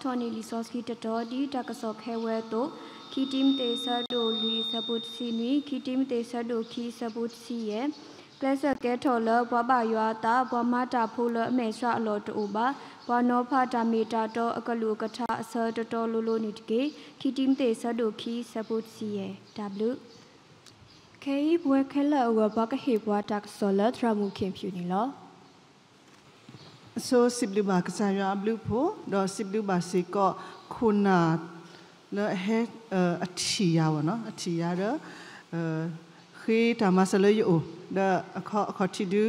ပှၤထီၣ်န့ၢ်လံာ်စီဆှံတတီၤ ဒ်တၢ်ကစီၣ်ခဲဝဲအသိး, ခံတံၤမသ့း ဆၢဒိၣ်လွံၢ် ဆၢဖိတဆံနွံ, ခံတံၤမသ့း ဆၢဒိၣ်ခံ ဆၢဖိတဆံယဲၢ်, ကျဲးစၢးကဲထီၣ်လၢပှၤဘၣ်ယွၤအသး, ပှၤမၤတၢ်ဖိလၢအမဲာ်ဆှးအလီၢ်တအိၣ်ဘၣ်, ပှၤနီၤဖးတၢ်မ့ၢ်တၢ်တီအကလုၢ်အကထါအဆၢတီတီလိၤလိၤန့ၣ်တက့ၢ်. ခံတံၤမသ့း ဆၢဒိၣ်ခံ ဆၢဖိတဆံယဲၢ်. တၢ်ဘျုး. ခဲအံၤပဝဲခဲလၢာ်အဂီၢ် ပှၤကဟ့ၣ်ပှၤတၢ်ကစီၣ်လၢသရၣ်မုၣ်ခ့ၣ်ဖၠူၣ်န့ၣ်လီၤ. အဆိစံးဘျုးဘၣ်ကစၢ်ယွၤအဘျုးအဖှိၣ်, ဒီးစံးဘျုးဘၣ်စ့ၢ်ကီး ခိၣ်နၢ်လၢအဟဲ အထံၣ်ယၤဘၣ်နီၤ, အထံၣ်ယၤဒီး ဃ့တၢ်မၤစၢၤလၢယအိၣ်, ဒီးအခီၣ်ထံးဒု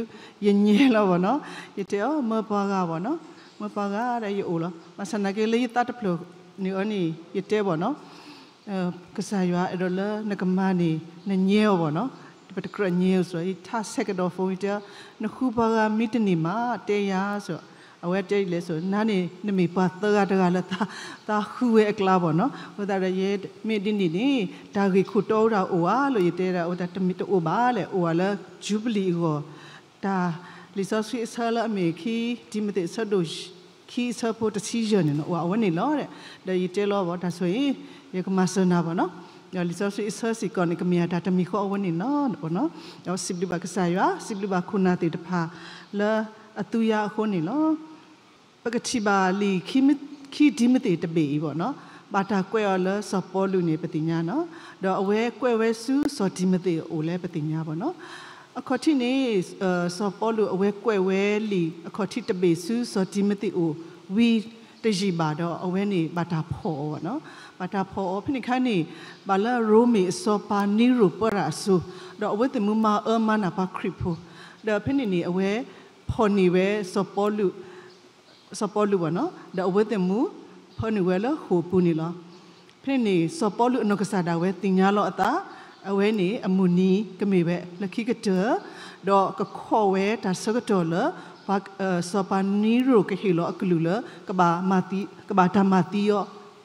ယညဲလီၤဘၣ်နီၤ, ယတဲအီၤ မၢပှၤဂၤဘၣ်နီၤ, မၢပှၤဂၤဒီးယအိၣ်လီၤ. ဘၣ်ဆၣ်နာ်က့လၢယသးတဖျၢၣ်န့ၣ်အီၤန့ၣ် ယတဲဘၣ်နီၤ ကစၢ်ယွၤအဲၣ်ဒိးလၢနကမၤန့ၣ် နညဲအီၤဘၣ်နီၤ, ပတကြၢးညဲအီၤစ့ၢ်, ယထးဆဲးကဒီး phone ယတဲ, နဃုပှၤဂၤမံတန့ၢ်မး တဲယၤစ့ၢ်, အဝဲတဲဒ်လဲၣ်စ့ၢ်, နၤန့ၣ် နမ့ၢ်ပှၤသၢဂၤတဂၤလၢ သးဃုဝဲအကျါဘၣ်နီၤ, အဃိသတးဒီးယဲ မ့ၢ်ဒ်န့ၣ်န့ၣ် တၢ်ဂ့ၢ်ခိၣ်တီအိၣ်ဒၣ်အိၣ်ဧါလီၤ, ယတဲဒၣ်အဝဲတမ့ၢ်တအိၣ်ဘၣ်လဲၣ်, အိၣ်ဝဲလၢ Jubilee အဂီၢ် တၢ်လံာ်စီဆှံအဆၢလၢအမ့ၢ်ခံတံၤမသ့း ဆၢဒိၣ်ခံ ဆၢဖိတဆံယဲၢ်န့ၣ်လီၤ, အိၣ်ဝဲန့ၣ်လီၤ, ဒီးယတဲလီၤဘၣ်တၢ်ဆိၣ်အံၤ ယကမၤစၢၤနၤဘၣ်နီၤ, ဒီးလံာ်စီဆှံအဆၢစ့ၢ်ကီးန့ၣ် ကမ့ၢ်အတၢ်တမံၤဃီအဝဲန့ၣ်လီၤ, ဒီးစံးဘျုးဘၣ်ကစၢ်ယွၤ, စံးဘျုးဘၣ်ခိၣ်နၢ်သ့ၣ်တဖၣ်လၢအသူယၤအဃိန့ၣ်လီၤ. ပကထံၣ်ဘၣ်လံာ်ခံ ခံတံၤမသ့းတဘ့ၣ်အံၤဘၣ်နီၤ, ဘၣ်တၢ်ကွဲးအီၤလၢစီၤပီလူးန့ၣ် ပသ့ၣ်ညါနီၤ, ဒီးအဝဲကွဲးဝဲဆူစီၤတံၤမသ့းအအိၣ်လၢပသ့ၣ်ညါဘၣ်နီၤ. အခီၣ်ထံးန့ၣ် စီၤပီလူးအဝဲကွဲးဝဲလံာ်အခီၣ်ထံးတဘ့ၣ်ဆူစီၤတံၤမသ့းအအိၣ် ဝံၤတယံာ်ဘၣ်ဒီး အဝဲန့ၣ်ဘၣ်တၢ်ဖီၣ်အီၤဘၣ်နီၤ. ဘၣ်တၢ်ဖီၣ်အီၤဖဲန့ၣ်အခါန့ၣ် ဘၣ်လၢရိမ့ၤအစီၤပၤနံရိၣ်ပၢတၢ်အစိၤ, ဒီးအဝဲသ့ၣ်မူမၤအၢမၤနးပှၤခရံာ်ဖိ, ဒီးဖဲန့ၣ်န့ၣ် အဝဲဖီၣ်န့ၢ်ဝဲစီၤပီလူး စီၤပီလူးဘၣ်နီၤ, ဒီးအဝဲသ့ၣ်မူဖီၣ်န့ၢ်ဝဲလၢဃိာ်ပူၤန့ၣ်လီၤ. ဖဲန့ၣ်န့ၣ် စီၤပီလူးအနီၢ်ကစၢ်ဒၣ်ဝဲသ့ၣ်ညါလီၤအသး, အဝဲန့ၣ်အမုၢ်နံၤကမ့ၢ်ဝဲလၢခံကတၢၢ်, ဒီးကခိးဝဲတၢ်ဆၢကတီၢ်လၢ ပှၤ စီၤပၤနံရိၣ်ကဟ့ၣ်လီၤအကလုၢ်လၢ ကဘၣ်မၤသံ ကဘၣ်တၢ်မၤသံအီၤ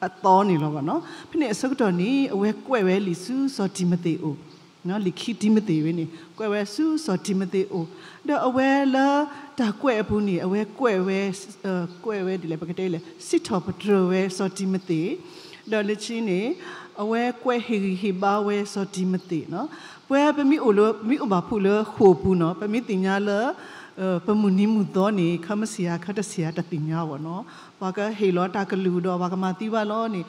အသီန့ၣ်လီၤဘၣ်နီၤ. ဖဲန့ၣ်အဆၢကတီၢ်န့ၣ် အဝဲကွဲးဝဲလံာ်ဆူစီၤတံၤမသ့းအအိၣ် လံာ်ခံတံၤမသ့းဝဲန့ၣ် ကွဲးဝဲဆူစီၤတံၤမသ့းအအိၣ်, ဒီးအဝဲလၢတၢ်ကွဲးအပူၤန့ၣ် အဝဲကွဲးဝဲ ကွဲးဝဲဒ်လဲၣ် ပကတဲလဲၣ် စံးထီၣ်ပတြၢၤဝဲစီၤတံၤမသ့း, ဒီးလၢခံန့ၣ် အဝဲကွဲးဟ့ၣ်ဂံၢ်ဟ့ၣ်ဘါဝဲစီၤတံၤမသ့းနီၤ. ပဝဲပမ့ၢ်အိၣ်လၢ ပမ့ၢ်အိၣ်ဘၣ်ဖုးလၢဃိာ်ပူၤနီၤ ပမ့ၢ်သ့ၣ်ညါလၢ ပမုၢ်နံၤမုၢ်သီန့ၣ် ခါမ့ၢ်ဆံးဧါ ခါတဆံးဧါ တသ့ၣ်ညါဘၣ်နီၤ. ပှၤကဟ့ၣ်လီၤတၢ်ကလုၢ်ဒီး ပှၤကမၤသံဘၣ်လီၤန့ၣ်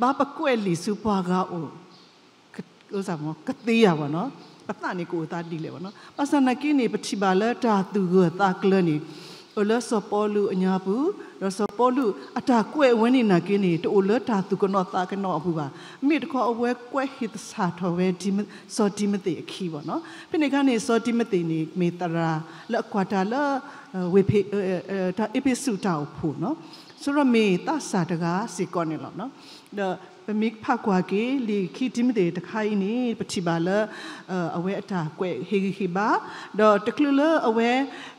ဘၣ်ပကွဲးလံာ်ဆူပှၤဂၤအအိၣ် ကသ့ဧါဘၣ်နီၤ, ပသးန့ၣ်ကအိၣ်သးဒ်လဲၣ်ဘၣ်နီၤ. ဘၣ်ဆၣ်နာ်က့န့ၣ် ပထံၣ်ဘၣ်လၢတၢ်သူၣ်ဂၢၢ်သးကျၢၤန့ၣ် အိၣ်လၢစီၤပီလူးအညါပူၤ, ဒီးစီၤပီလူးအတၢ်ကွဲးဝဲန့ၣ်နာ်က့န့ၣ် တအိၣ်လၢတၢ်သူၣ်ကနိးသးကနိးအပူၤဘၣ်. မ့မ့ၢ်တခီအဝဲကွဲးဟ့ၣ်သဆၣ်ထီၣ်ဝဲ စီၤတံၤမသ့းအခံဘၣ်နီၤ. ဖဲန့ၣ်အခါန့ၣ် စီၤတံၤမသ့းန့ၣ် မ့ၢ်သရၣ်လၢအကွၢ်တၢ်လၢ ဝ့ၢ်ဖ့ တၢ်အ့းဖ့းစူးတၢ်အိၣ်ဖှိၣ်နီၤ, ဆိဒီးမ့ၢ်သးစၢ်တဂၤစ့ၢ်ကီးန့ၣ်လီၤ. ဒီးပမ့ၢ်ဖးကွၢ်က့ၤ လံာ်ခံတံၤမသ့းတခါအံၤန့ၣ် ပထံၣ်ဘၣ်လၢ အဝဲအတၢ်ကွဲးဟ့ၣ်ဂံၢ်ဟ့ၣ်ဘါ, ဒီးတချုးလၢအဝဲ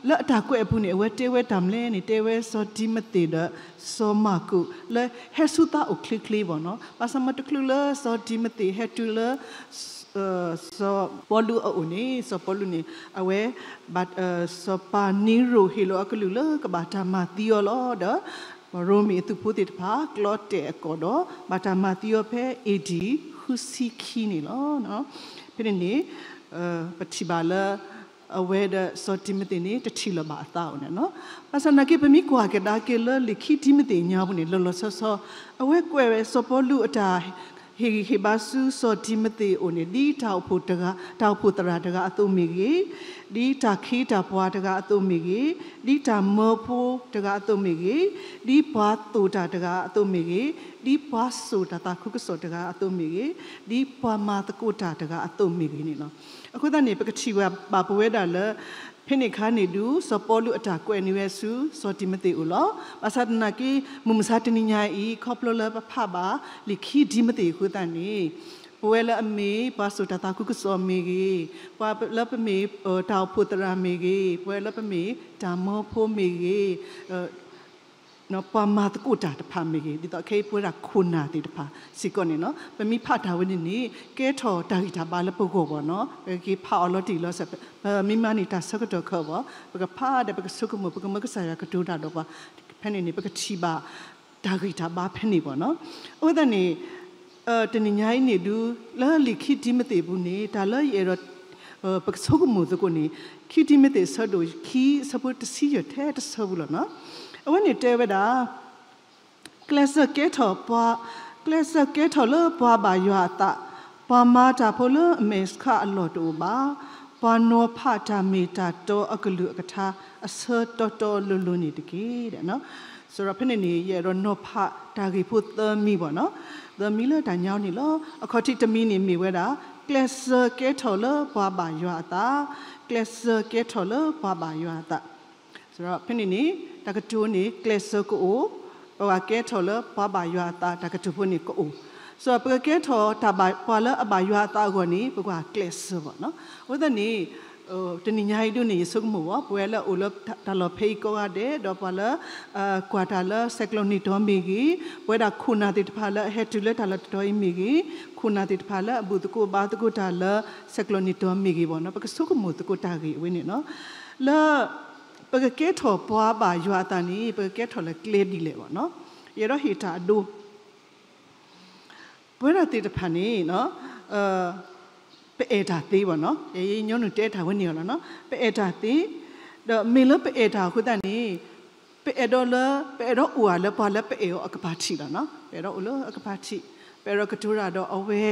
လၢအတၢ်ကွဲးအပူၤန့ၣ် အဝဲတဲဝဲတၢ်မနုၤလဲၣ်န့ၣ် တဲဝဲစီၤတံၤမသ့းဒီး စီၤမၢ်ကူး လၢဟဲဆူသးအိၣ်ချ့ချ့ဘၣ်နီၤ. ဘၣ်ဆၣ်မ့ၢ်တချုးလၢစီၤတံၤမသ့းဟဲတုၤလၢ စီၤပီလူးအအိၣ်န့ၣ် စီၤပီလူးန့ၣ် အဝဲ စီၤပၤနံရိၣ်ဟ့ၣ်လီၤအကလုၢ်လၢကဘၣ်တၢ်မၤသံအီၤလီၤ. ဒီး ရိမ့ၤအသုးဖိသ့ၣ်တဖၣ် ကျီတဲာ်အကိာ်ဒီး ဘၣ်တၢ်မၤသံအီၤဖဲ A D ဃုဆံခံန့ၣ်လီၤ. ဖဲန့ၣ်န့ၣ် ပထံၣ်ဘၣ်လၢ အဝဲဒီးစီၤတံၤမသ့းန့ၣ် တထံၣ်လီၤဘၣ်အသးအိၣ်န့ၣ်နီၤ. ဘၣ်ဆၣ်နာ်က့ ပမ့ၢ်ကွၢ်ကဒါက့ၤလၢလံာ်ခံတံၤမသ့းညါပူၤန့ၣ် လီၤလီၤဆီဆီ အဝဲကွဲးဝဲစီၤပီလူးအတၢ် ဟ့ၣ်ဂံၢ်ဟ့ၣ်ဘါဆူစီၤတံၤမသ့းအအိၣ်န့ၣ် ဒ်တၢ်အိၣ်ဖှိၣ်တဂၤ တၢ်အိၣ်ဖှိၣ်သရၣ်တဂၤအသိးမ့ၢ်ဂ့ၤ, ဒ်တၢ်ခ့တၢ်ပှၤတဂၤအသိးမ့ၢ်ဂ့ၤ, ဒ်တၢ်မၢဖိတဂၤအသိးမ့ၢ်ဂ့ၤ, ဒ်ပှၤသိၣ်တၢ်တဂၤအသိးမ့ၢ်ဂ့ၤ, ဒ်ပှၤစိာ်တၢ်သးခုကစီၣ်တဂၤအသိးမ့ၢ်ဂ့ၤ, ဒ်ပှၤမၤသကိးတၢ်တဂၤအသိးမ့ၢ်ဂ့ၤန့ၣ်လီၤ. အဃိသတးန့ၣ် ပကထံၣ်ဘၣ်ပဝဲဒၣ်လၢ ဖဲန့ၣ်အခါန့ၣ်ဒုး စီၤပီလူးအတၢ်ကွဲးန့ၢ်ဝဲဆူစီၤတံၤမသ့းအအိၣ်လီၤ. ဘၣ်ဆၣ်သနာ်က့ မုၢ်မဆါတနံၤညါအံၤ ခီဖျိလၢပဖးဘၣ်လံာ်ခံတံၤမသ့းအဃိသတးန့ၣ် ပဝဲလၢအမ့ၢ်ပှၤစိာ်တၢ်သးခုကစီၣ်မ့ၢ်ဂ့ၤ, ပှၤလၢပမ့ၢ် တၢ်အိၣ်ဖှိၣ်သရၣ်မ့ၢ်ဂ့ၤ, ပဝဲလၢပမ့ၢ်တၢ်မၢဖိမ့ၢ်ဂ့ၤ, ပှၤမၤသကိးတၢ်တဖၣ်မ့ၢ်ဂ့ၤ, ဒ်သိးခဲအံၤပဝဲဒၣ်ခိၣ်နၢ်သ့ၣ်တဖၣ်စ့ၢ်ကီးန့ၣ်လီၤ. ပမ့ၢ်ဖးတၢ်ဝဲန့ၣ်န့ၣ် ကဲထီၣ်တၢ်ဂံၢ်တၢ်ဘါလၢပဂီၢ်ဘၣ်နီၤ. ပကက့ၤဖးအီၤလီၤတံၢ်လီၤဆဲး, ပမ့ၢ်မၤန့ၢ်တၢ်ဆၢကတီၢ်ခဲအံၤဘၣ်, ပကဖးဒီးပကဆိကမိၣ် ပကမၢကစၢ်ယွၤကတိၤတၢ်ဒီးပှၤ, ဖဲန့ၣ်န့ၣ် ပကထံၣ်ဘၣ် တၢ်ဂံၢ်တၢ်ဘါဖဲန့ၣ်ဘၣ်နီၤ. အဝဲသတးန့ၣ် တနံၤညါအံၤန့ၣ်ဒုး လၢလံာ်ခံတံၤမသ့းအပူၤန့ၣ် တၢ်လၢယအဲၣ်ဒိး ပကဆိကမိၣ်သကိးန့ၣ် ခံတံၤမသ့းအဆၢဒိၣ်ခံ အဆၢဖိတဆံယဲၢ်ထဲတဆၢပူၤလီၤနီၤ. အဝဲန့ၣ်တဲဝဲဒၣ် ကျဲးစၢးကဲထီၣ်ပှၤ, ကျဲးစၢးကဲထီၣ်လၢပှၤဘၣ်ယွၤအသး, ပှၤမၤတၢ်ဖိလၢအမဲာ်ဆှးအလီၢ်တအိၣ်ဘၣ်, ပှၤနီၤဖးတၢ်မ့ၢ်တၢ်တီအကလုၢ်အကထါ အဆၢတီတီလိၤလိၤန့ၣ်တက့ၢ်. ဒီး ဆိုတော့ ဖဲန့ၣ်န့ၣ် ယအဲၣ်ဒိးနီၤဖးတၢ်ဂ့ၢ်ဖိသၢမံၤဘၣ်နီၤ, သၢမံၤလၢတၢ်ညါန့ၣ်လီၤ. အခီၣ်ထံးတမံၤန့ၣ်မ့ၢ်ဝဲဒၣ် ကျဲးစၢးကဲထီၣ်လၢပှၤဘၣ်ယွၤအသး, ကျဲးစၢးကဲထီၣ်လၢပှၤဘၣ်ယွၤအသး ဆိုတော့ ဖဲန့ၣ်န့ၣ် တၢ်ကတိၤန့ၣ် ကျဲးစၢးကအိၣ်, ပှၤကဲထီၣ်လၢပှၤဘၣ်ယွၤအသး တၢ်ကတိၤဖိန့ၣ်ကအိၣ်, ဆိုတော့ ပကကဲထီၣ်တၢ်ဘၣ် ပှၤလၢအဘၣ်ယွၤအသးအဂီၢ်န့ၣ် ပကွၢ်ကျဲးစၢးဘၣ်နီၤ. အဝဲသတးန့ၣ် တနံၤညါအံၤဒုးန့ၣ် ယဆိကမိၣ်ဘၣ် ပဝဲလၢအအိၣ်လၢတၢ်လီၢ်ဖဲအံၤကိးဂၤဒဲး ဒီးပှၤလၢ ကွၢ်တၢ်လၢ ဆဲးကျိးနံၣ်တီမ့ၢ်ဂ့ၤ, ပဝဲဒၣ်ခိၣ်နၢ်သ့ၣ်တဖၣ်လၢအဟဲတုၤလၢတၢ်လီၢ်တတီၤအံၤမ့ၢ်ဂ့ၤ, ခိၣ်နၢ်သ့ၣ်တဖၣ်လၢအဘူၣ်သကိးဘါသကိးတၢ်လၢ ဆဲးကျိးနံၣ်တီမ့ၢ်ဂ့ၤဘၣ်နီၤ, ပကဆိကမိၣ်သကိးတၢ်ဂ့ၢ်အဝဲန့ၣ်နီၤ. လၢ ပကကဲထီၣ်ပှၤဘၣ်ယွၤအသးန့ၣ် ပကကဲထီၣ်လၢကျဲဒ်လဲၣ်ဘၣ်နီၤ. ယအဲၣ်ဒိးဟ့ၣ်တၢ်အဒိ ပဝဲဒၣ်သ့ၣ်တဖၣ်န့ၣ် ပအဲၣ်တၢ်သ့ဘၣ်နီၤ, ယညီနုၢ်တဲတၢ်ဝဲန့ၣ်အီၤလီၤနီၤ, ပအဲၣ်တၢ်သ့, ဒီးမ့ၢ်လၢပအဲၣ်တၢ်အဃိသတးန့ၣ် ပအဲၣ်ဒိးလၢ ပအဲၣ်ဒိးအိၣ်အါလၢပှၤလၢပအဲၣ်အီၤအကပၤထံးလီၤနီၤ, ပအဲၣ်ဒိးအိၣ်လၢအကပၤထံး, ပအဲၣ်ဒိးကတိၤတၢ်ဒီးအဝဲ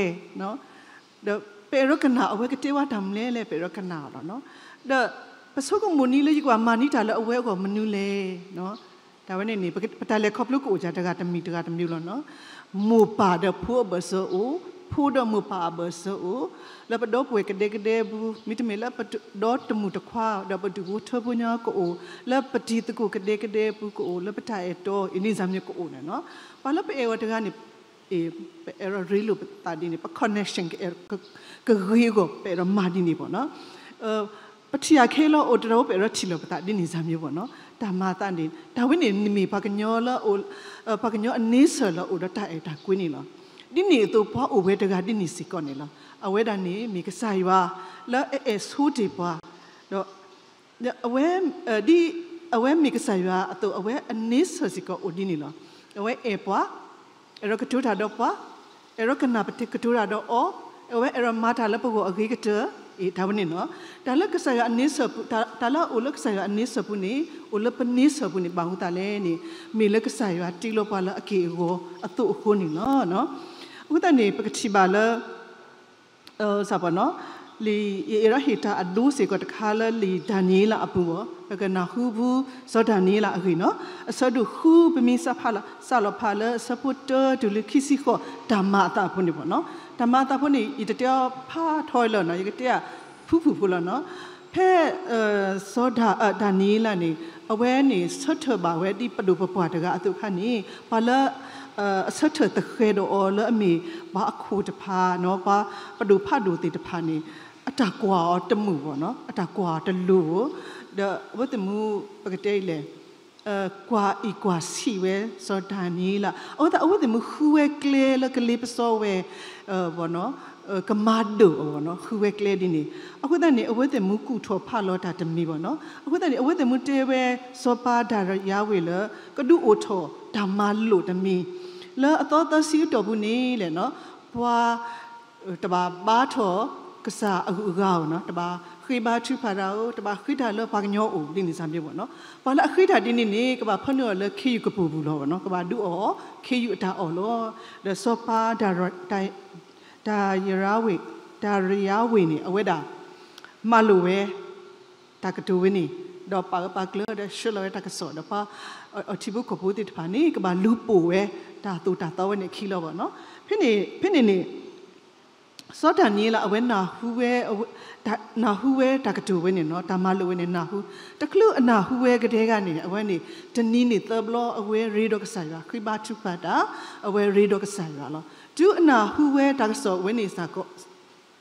ဒီးပအဲၣ်ဒိးကနၣ်အဝဲကတဲဝဲတၢ်မနုၤလဲၣ် ပအဲၣ်ဒိးကနၣ်အီၤလီၤနီၤ. ဒီးပဆိကမိၣ်န့ၣ်လၢယကဘၣ်မၤန့ၢ်တၢ်လၢအဝဲအဂီၢ်မနုၤလဲၣ် တၢ်ဝဲန့ၣ်န့ၣ် ပတၢ်လဲၤခီဖျိကအိၣ်ကတၢၢ်တဂၤတမံၤတဂၤတမံၤလီၤနီၤ. မိၢ်ပၢ်ဒီးဖိအဘၢၣ်စၢၤအိၣ်, ဖိဒီးမိၢ်ပၢ်အဘၢၣ်စၢၤအိၣ်, လၢပဒီပုၢ်ဝဲၢ်ကဒဲကဒဲပူၤ, မ့တမ့ၢ်လၢပဒီတမုၢ်တခွါ ဒီးပဒူၣ်ဖိထၢဖိညီကအိၣ်, လၢပတံၤသကိးကဒဲကဒဲပူၤကအိၣ်, လၢပတၢ်အဲၣ်တီ အံၤန့ၣ်စၢ်မ့ၢ်ကအိၣ်န့ၣ်နီၤ. ပှၤလၢပအဲၣ်အီၤတဂၤန့ၣ် ပအဲၣ်ဒိးရ့လိာ်ပသးဒ်န့ၣ်, ပ connection ကဂ့ၤအဂီၢ် ပအဲၣ်ဒိးမၤဒ်န့ၣ်ဘၣ်နီၤ. ပထံၣ်အခဲလီၤ အိၣ်တရီၤ ပအဲၣ်ဒိးထံၣ်လိာ်ပသးဒ်န့ၣ်စၢ်မ့ၢ်ဘၣ်နီၤ. တၢ်မၤအသးန့ၣ် တၢ်ဝဲန့ၣ်မ့ၢ်ပှၤကညီလၢ ပှၤကညီအန့ဆၢၣ်လၢအိၣ်ဒီးတၢ်အဲၣ်တၢ်ကွံန့ၣ်လီၤ. ဒ်န့ၣ်အသိး ပှၤအိၣ်ဝဲတဂၤဒ်န့ၣ်စ့ၢ်ကီးန့ၣ်လီၤ. အဝဲဒၣ်န့ၣ်မ့ၢ်ကစၢ်ယွၤ လၢအအဲၣ်ဆိတ့ၢ်ပှၤ, ဒီး အဝဲ ဒ်အဝဲမ့ၢ်ကစၢ်ယွၤအသိး အဝဲအန့ဆၢၣ်စ့ၢ်ကီးအိၣ်ဒ်န့ၣ်လီၤ. အဝဲအဲၣ်ပှၤ, အဲၣ်ဒိးကတိၤတၢ်ဒီးပှၤ, အဲၣ်ဒိးကနၣ်ပကတိၤတၢ်ဒီးအီၤ, အဝဲအဲၣ်ဒိးမၤတၢ်လၢပဂီၢ်အဂ့ၤကတၢၢ်, အ့ တၢ်ဝဲန့ၣ်နီၤ. တၢ်လၢကစၢ်ယွၤအန့ဆၢၣ်ပူၤ, တၢ်လၢအအိၣ်လၢကစၢ်ယွၤအန့ဆၢၣ်ပူၤန့ၣ် အိၣ်လၢပန့ဆၢၣ်ပူၤန့ၣ် ဘၣ်မနုၤအဃိသတးလဲၣ်န့ၣ် မ့ၢ်လၢကစၢ်ယွၤတ့လီၤပှၤလၢအက့ၢ်အဂီၤအသိးအဃိန့ၣ်လီၤ. အဃိသတးန့ၣ် ပကထံၣ်ဘၣ်လၢ စးပနီၤ, လံာ်ယအဲၣ်ဒိးဟ့ၣ်တၢ်အဒိစ့ၢ်ကီးတခါလၢလံာ်ဒၤနံးယ့လးအပူၤဘၣ်, ပကနၢ်ဟူပူၤ စီၤဒၤနံးယ့လးအဂ့ၢ်နီၤ, အဆၢဒိၣ်ဃု ပမ့ၢ်စးဖးလီၤ, စးလီၤဖးလၢအဆၢဖိတၢတုၤလၢခံဆံဃိး တၢ်မၤအသးဖိန့ၣ်ဘၣ်နီၤ. တၢ်မၤအသးဖိန့ၣ် ယတတဲအီၤဖးထီလၢၤနီၤ, ယကတဲအီၤဖုၣ်ဖုၣ်ဖိလီၤနီၤ. ဖဲ စီၤဒၤ, ဒၤနံးယ့လးန့ၣ် အဝဲန့ၣ်ဆၢထၢၣ်ဘၣ်ဝဲဒ်ပဒိၣ်ပပှၢ်တဂၤအသိးတခါန့ၣ် ပှၤလၢ အဆၢထၢၣ်သဃဲၤဒီးအီၤလၢအမ့ၢ်ပှၤအခိၣ်တဖၣ်နီၤ, ပှၤပဒိၣ်ဖးဒိၣ်သ့ၣ်တဖၣ်န့ၣ် အတၢ်ကွၢ်အီၤတမုာ်ဘၣ်နီၤ, အတၢ်ကွၢ်အီၤတလိၤဧိၤ, ဒီးအဝဲသ့ၣ်မူ ပကတဲအံၤလဲၣ်, ကွၢ်အံၣ်ကွၢ်ဆံးဝဲ စီၤဒၤနံးယ့လး, အဃိသတး အဝဲသ့ၣ်မူဃုဝဲကျဲလၢကလ့ပစီဝဲ ကမၤဒၢၣ်အီၤဘၣ်နီၤ, ဃုဝဲကျဲဒ်န့ၣ်. အဃိသတးန့ၣ် အဝဲသ့ၣ်မူကူၣ်ထီၣ်ဖးလီၤတၢ်တမံၤဘၣ်နီၤ. အဃိသတးန့ၣ် အဝဲသ့ၣ်မူတဲဝဲ စီၤပၤဒၤရံယါဝ့ၤလၢ ကဒုးအိၣ်ထီၣ်တၢ်မၤလိာ်တမံၤ လၢအသီသၢဆံအတီၢ်ပူၤန့ၣ်လဲၣ်နီၤ, ပှၤ တဘၣ်ဘါထီၣ်ကစၢ်အဂုၤအဂၤဧိၤနီၤ, တဘၣ်ဃ့ဘါထုကဖၣ်တၢ်ဧိၤ, တဘၣ်ဃ့တၢ်လၢပှၤကညီအိၣ်ဒ်န့ၣ်စ့ၢ်မ့ၢ်ဘၣ်နီၤ. ပှၤလၢအဃ့တၢ်ဒ်န့ၣ်န့ၣ် ကဘၣ်ဖၢနုာ်အီၤလၢခ့ယုၢ်ကပိာ်ပူၤလီၤဘၣ်နီၤ, ကဘၣ်ဒုးအီၣ်ခ့ယုၢ်အတၢ်အီၣ်လီၤ. ဒီးစီၤပၤ ဒၤရံယါဝ့ၤ, ဒၤရံယါဝ့ၤန့ၣ် အဝဲဒၣ် မၤလိာ်ဝဲ တၢ်ကတိၤဝဲန့ၣ်, ဒီးပာ်ဂၢၢ်ပာ်ကျၢၤ ဒီးဆှၢလီၤဝဲတၢ်ကစီၣ် ဒီးပှၤအထံဖိကီၢ်ဖိသ့ၣ်တဖၣ်န့ၣ် ကဘၣ်လူၤပိာ်ဝဲတၢ်သိၣ်တၢ်သီဝဲန့ၣ်အခံလီၤဘၣ်နီၤ. ဖဲန့ၣ်, ဖဲန့ၣ်န့ၣ် စီၤဒၤနံးယ့လး အဝဲနၢ်ဟူဝဲ နၢ်ဟူဝဲတၢ်ကတိၤဝဲန့ၣ်နီၤ, တၢ်မၤလိာ်ဝဲန့ၣ်နၢ်ဟူ, တချုးအနၢ်ဟူဝဲကဒဲဂၤန့ၣ် အဝဲန့ၣ် တနံၤန့ၣ်သၢဘျီ အဝဲရ့ဒီးကစၢ်ယွၤ ဃ့ဘါထုကဖၣ်တၢ်, အဝဲရ့ဒီးကစၢ်ယွၤလီၤ. တုၤအနၢ်ဟူဝဲတၢ်ကစီၣ်ဝဲန့ၣ်စ့ၢ်ကီး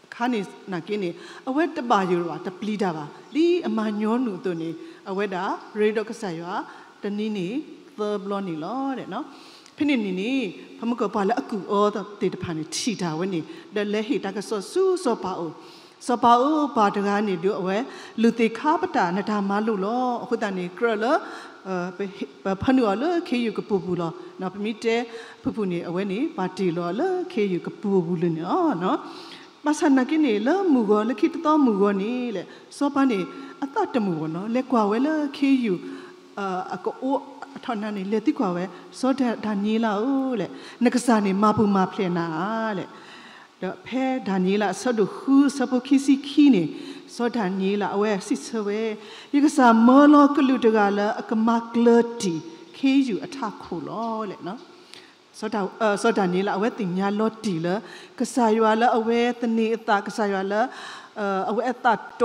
အခါန့ၣ်နာ်က့န့ၣ် အဝဲတဘၣ်ယိၣ်ဘၣ် တပျံၤတၢ်ဘၣ်, ဒ်အမၤညီနုၢ်အသိးန့ၣ် အဝဲဒၣ်ရ့ဒီးကစၢ်ယွၤ တနံၤန့ၣ်သၢဘျီန့ၣ်လီၤ. ဖဲန့ၣ်န့ၣ်န့ၣ် ဖဲမုၢ်ကီၢ်ပှၤလၢအကုၢ်အီၤသ့ၣ်တဖၣ်န့ၣ် ထံၣ်တၢ်ဝဲန့ၣ် ဒီးလဲၤဟ့ၣ်တၢ်ကစီၣ်ဆူစီၤပၤအအိၣ်, စီၤပၤဧၢ, ပှၤတဂၤန့ၣ်ဒုး အဝဲလုၢ်သ့ၣ်ခါပတာ်နတၢ်မၤလိာ်လီၤ. အဃိသတးန့ၣ် ကြၢးလၢ ပဖၢနုာ်အီၤလၢခ့ယုၢ်ကပူၤပူၤလီၤ. ပမ့ၢ်တဲဖုၣ်ဖုၣ်န့ၣ် အဝဲန့ၣ် ပာ်တ့ၢ်လီၤလၢခ့ယုၢ်ကပူၤပူၤလၢန့ၣ်လီၤ. ဘၣ်ဆၣ်နာ်က့န့ၣ် လၢမုၢ်ဂီၤ လၢခံတသီမုၢ်ဂီၤန့ၣ်လဲၣ် စီၤပၤန့ၣ် အသးတမုာ်ဘၣ်နီၤ လဲၤကွၢ်ဝဲလၢခ့ယုၢ် အကအိအထီၣ်နါန့ၣ် လဲၤသံကွၢ်ဝဲ စီၤဒၤနံးယ့လးဧၢလဲၣ်, နကစၢ်န့ၣ် မၤပူၤမၤဖျဲးနၤဧါလဲၣ်. ဒီးဖဲဒၤနံးယ့လးအဆၢဒိၣ်ဃု အဆၢဖိခံဆံခံန့ၣ် စီၤဒၤနံးယ့လး အဝဲစံးဆၢဝဲ, ယကစၢ်မၢလီၤကလုာ်တဂၤလၢအကမၤကျၢၤတံၢ်ခ့ယုၢ်အထးခိၣ်လီၤ. စီၤဒၤနံးယ့လး အဝဲသ့ၣ်ညါလီၤတံၢ်လၢ ကစၢ်ယွၤလၢအဝဲသန့ၤအသး ကစၢ်ယွၤလၢ အဝဲအသးတီ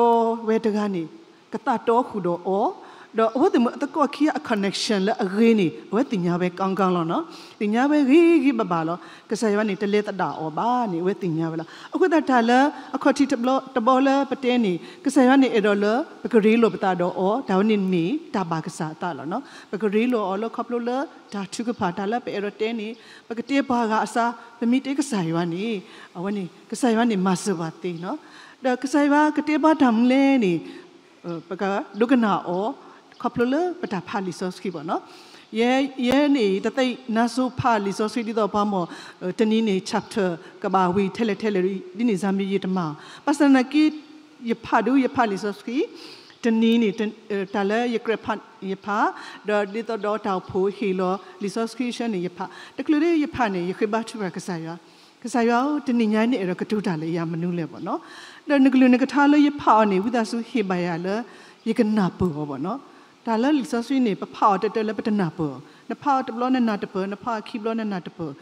ဝဲတဂၤန့ၣ် ကသးတီဃုာ်ဒီးအီၤ, ဒီးအဝဲသ့ၣ်မ့ၢ်အသကိးခံဂၤအ connection လၢအဂ့ၤန့ၣ် အဝဲသ့ၣ်ညါဝဲ ကီကီလီၤနီၤ. သ့ၣ်ညါဝဲဂ့ၤဂ့ၤဘၣ်ဘၣ်လီၤ. ကစၢ်ယွၤန့ၣ် တလဲၤသဒၣ်အီၤဘၣ်န့ၣ် အဝဲသ့ၣ်ညါဝဲလီၤ. အဃိသတးတၢ်လၢ အခီၣ်ထံးတဘျီလၢပတဲန့ၣ် ကစၢ်ယွၤန့ၣ်အဲၣ်ဒိးလၢ ပကရ့လိာ်ပသးဒီးအီၤ တၢ်ဝဲန့ၣ်မ့ၢ်တၢ်ဘၣ်ကစၢ်အသးလီၤနီၤ. ပကရ့လိာ်အီၤလၢခီဖျိလၢတၢ်ထုကဖၣ် တၢ်လၢပအဲၣ်ဒိးတဲန့ၣ် ပကတဲပှၤဂၤအစၢ် ပမ့ၢ်တဲကစၢ်ယွၤန့ၣ် အဝဲန့ၣ် ကစၢ်ယွၤန့ၣ်မၤစၢၤပှၤသ့နီၤ. ဒီးကစၢ်ယွၤကတဲဘၣ်တၢ်မနုၤလဲၣ်န့ၣ် ပကဒိကနၣ်အီၤ ခီဖျိလၢပတၢ်ဖးလံာ်စီဆှံဘၣ်နီၤ. ယဲ ယဲန့ၣ် တသ့ၣ်နါစိၤဖးလံာ်စီဆှံဒ်သိးပှၤမ့ၢ် တနံၤန့ၣ် chapter ကဘၣ်ဝံၤထဲလဲၣ်ထဲလဲၣ် ဒ်န့ၣ်စ့ၢ်မ့ၢ်ယတမၤ. ဘၣ်ဆၣ်သနာ်က့ ယဖးဒုးယဖးလံာ်စီဆှံ တနံၤန့ၣ် တၢ်လၢယကြၢးဖး ယဖး, ဒီးဒ်သိးဒီးတၢ်အိၣ်ဖှိၣ်ဟ့ၣ်လီၤလံာ်စီဆှံဆၢန့ၣ် ယဖး, တချုးလၢယဖးန့ၣ် ယဃ့ဘါထုကဖၣ်ကစၢ်ယွၤ, ကစၢ်ယွၤဧၢ, တနံၤညါအံၤန့ၣ် အဲၣ်ဒိးကတိၤတၢ်လၢယၤမနုၤလဲၣ်ဘၣ်နီၤ. ဒီးနကလုၢ်နကထါလၢယဖးအီၤန့ၣ် ဝံသးစူၤဟ့ၣ်ဘၣ်ယၤလၢ ယကနၢ်ပၢၢ်အီၤဘၣ်နီၤ. တၢ်လၢလံာ်စီဆှံန့ၣ် ပဖးအီၤတၢၢ်တၢၢ်လၢပတနၢ်ပၢၢ်အီၤ, နဖးအီၤတဘျီနနၢ်တပၢၢ်, နဖးအီၤခံဘျီနနၢ်တပၢၢ်,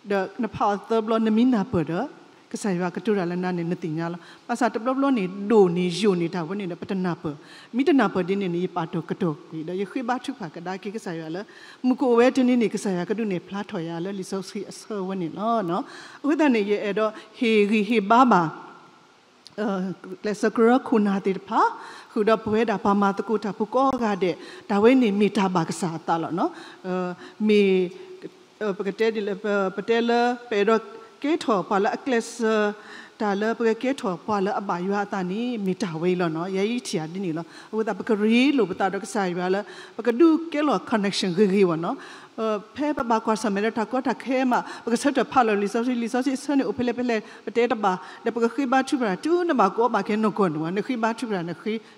ဒီးနဖးအီၤသၢဘျီနမ့ၢ်နၢ်ပၢၢ်ဒီး ကစၢ်ယွၤကတိၤတၢ်လၢနၤန့ၣ် နသ့ၣ်ညါလီၤ. ဘၣ်ဆၣ်တဘျီဘျီန့ၣ် ဒိၣ်န့ၣ်ယိာ်န့ၣ်တၢ်ဝဲန့ၣ်ဒီး ပတနၢ်ပၢၢ်, မ့ၢ်တနၢ်ပၢၢ်ဒ်န့ၣ်န့ၣ် ယပာ်တၢ်ကတီၢ်ကွံာ် ဒီးယဃ့ဘါထုကဖၣ်ကဒါက့ၤကစၢ်ယွၤလၢ မုၢ်ကအိၣ်ဝဲတနံၤန့ၣ် ကစၢ်ယွၤကဒုးနဲၣ်ဖျါထီၣ်ယၤလၢလံာ်စီဆှံအဆၢဝဲန့ၣ်လီၤ. အဃိသတးန့ၣ် ယအဲၣ်ဒိးဟ့ၣ်ဂံၢ်ဟ့ၣ်ဘါဘၣ် ကျဲးစၢးကရၢခိၣ်နၢ်သ့ၣ်တဖၣ် ဃုာ်ဒီးပဝဲဒၣ်ပှၤမၤသကိးတၢ်ဖိကိးဂၤဒဲး တၢ်ဝဲန့ၣ်မ့ၢ်တၢ်ဘၣ်ကစၢ်အသးလီၤနီၤ. မ့ၢ် ပကတဲဒ်လဲၣ် ပတဲလၢ ပအဲၣ်ဒိးကဲထီၣ်ပှၤလၢအကျဲးစၢး တၢ်လၢပကကဲထီၣ်ပှၤလၢအဘၣ်ယွၤအသးန့ၣ် မ့ၢ်တၢ်ဝဲအံၤလီၤနီၤ. ယဲယထံၣ်ဧါဒ်န့ၣ်လီၤ. အဃိသတး ပကရ့လိာ်ပသးဒီးကစၢ်ယွၤလၢ ပကဒုးကဲလီၤ connection ဂ့ၤဂ့ၤဘၣ်နီၤ. ဖဲပဘၣ်ကွၢ်ဆၢၣ်မဲာ်ဒီးတၢ်ကီတၢ်ခဲမး ပကဆၢထၢၣ်ဖးလီၤလံာ်စီဆှံ လံာ်စီဆှံအဆၢန့ၣ်အိၣ်ဖဲလဲၣ်ဖဲလဲၣ် ပတဲတဘၣ် ဒီးပကဃ့ဘါထုကဖၣ် တုၤနဘၣ်ကိးဘၣ်ကဲနီၢ်ကီၢ်န့ၣ်ဝဲ နဃ့ဘါထုကဖၣ်နဃ့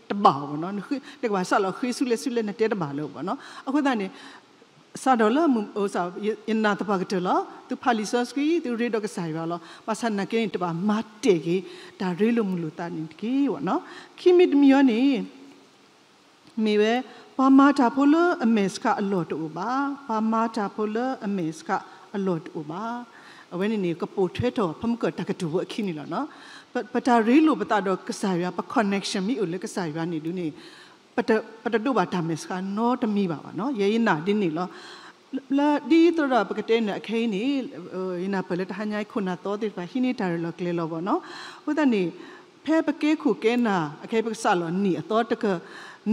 တဘၣ်အီၤဘၣ်နီၤ. နကဘၣ်စးလီၤဃ့ဆူလဲၣ်ဆူလဲၣ် နတဲတဘၣ်လၢၤဘၣ်နီၤ. အဃိသတးန့ၣ် စးထီၣ်လၢ ယနာ်သပှၢ်ကတၢၢ်လီၤ. သုဖးလံာ်စီဆှံ သုရ့ဒီးကစၢ်ယွၤလီၤ. ဘၣ်ဆၣ်နာ်က့န့ၣ် တဘၣ်မၤတဲာ်က့ၤ တၢ်ရ့လိာ်မုာ်လိာ်သးန့ၣ်တက့ၢ်နီၤ. ခံမံၤတမံၤအံၤန့ၣ် မ့ၢ်ဝဲ ပှၤမၤတၢ်ဖိလၢအမဲာ်ဆှးအလီၢ်တအိၣ်ဘၣ်, ပှၤမၤတၢ်ဖိလၢအမဲာ်ဆှးအလီၢ်တအိၣ်ဘၣ်. အဝဲန့ၣ်န့ၣ် ကပိာ်ထွဲထီၣ် ဖဲမုၢ်ကၢၢ်တၢ်ကတိၤဖိအခံန့ၣ်လီၤနီၤ. ပ ပတၢ်ရ့လိာ်ပသးဒီးကစၢ်ယွၤ ပ connection မ့ၢ်အိၣ်လၢကစၢ်ယွၤန့ၣ်ဒုန့ၣ် ပတ ပတဒိးဘၣ်တၢ်မဲာ်ဆှးနီတမံၤဘၣ်ဘၣ်နီၤ. ယဲယနာ်ဒ်န့ၣ်လီၤ. လၢဒ်သိးဒီးပကတဲန့ၣ် အခဲအံၤန့ၣ် ယနၢ်ပၢၢ်လၢတဟါညါအံၤ ခိၣ်နၢ်သီသ့ၣ်တဖၣ် ဟံးန့ၢ်တၢ်ရ့လီၤကျဲၤလီၤဘၣ်နီၤ. အဃိသတးန့ၣ် ဖဲပကဲခိၣ်ကဲနၢ် အခဲအံၤပကစးလီၤနံၣ်အသီတက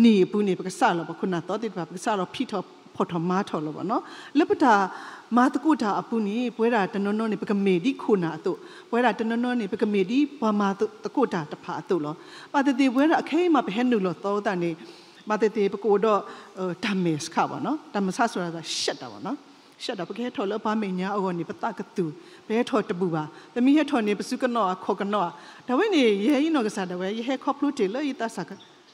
နံၣ်အပူၤန့ၣ် ပကစးလီၤပခိၣ်နၢ်သီသ့ၣ်တဖၣ် ပကစးလီၤဖံးထီၣ်ဖီၣ်ထီၣ်မၤထီၣ်လီၤဘၣ်နီၤ. လၢပတၢ်မၤသကိးတၢ်အပူၤန့ၣ် ပဝဲဒၣ်တနီၤနီၤန့ၣ် ပကမ့ၢ်ဒ်ခိၣ်နၢ်အသိး, ပဝဲဒၣ်တနီၤနီၤန့ၣ် ပကမ့ၢ်ဒ်ပှၤမၤသကိးတၢ်တဖၣ်အသိးလီၤ. ဘၣ်သ့ၣ်သ့ၣ် ပဝဲဒၣ်အခဲအံၤမး ပဟဲနုာ်လီၤသီအသးန့ၣ် ဘၣ်သ့ၣ်သ့ၣ် ပကအိၣ်ဒီး တၢ်မဲာ်ဆှးဘၣ်နီၤ. တၢ်မဲာ်ဆှး ဆိုတာ ရှက်တာပေါ့နော်, ရှက်တာ ပကဟဲထီၣ်လၢပှၤမဲာ်ညါအဂီၢ်န့ၣ် ပသးကသူၣ်, ပဟဲထီၣ်တဘူၣ်ဘၣ်. ပမ့ၢ်ဟဲထီၣ်န့ၣ် ပစုကနီၣ်ဧါ ခိးကနီၣ်ဧါ. တၢ်ဝဲန့ၣ် ယဲယနီၢ်ကစၢ်ဒၣ်ဝဲ ယဟဲခီဖျိတ့ၢ်လၢယသးစၢ်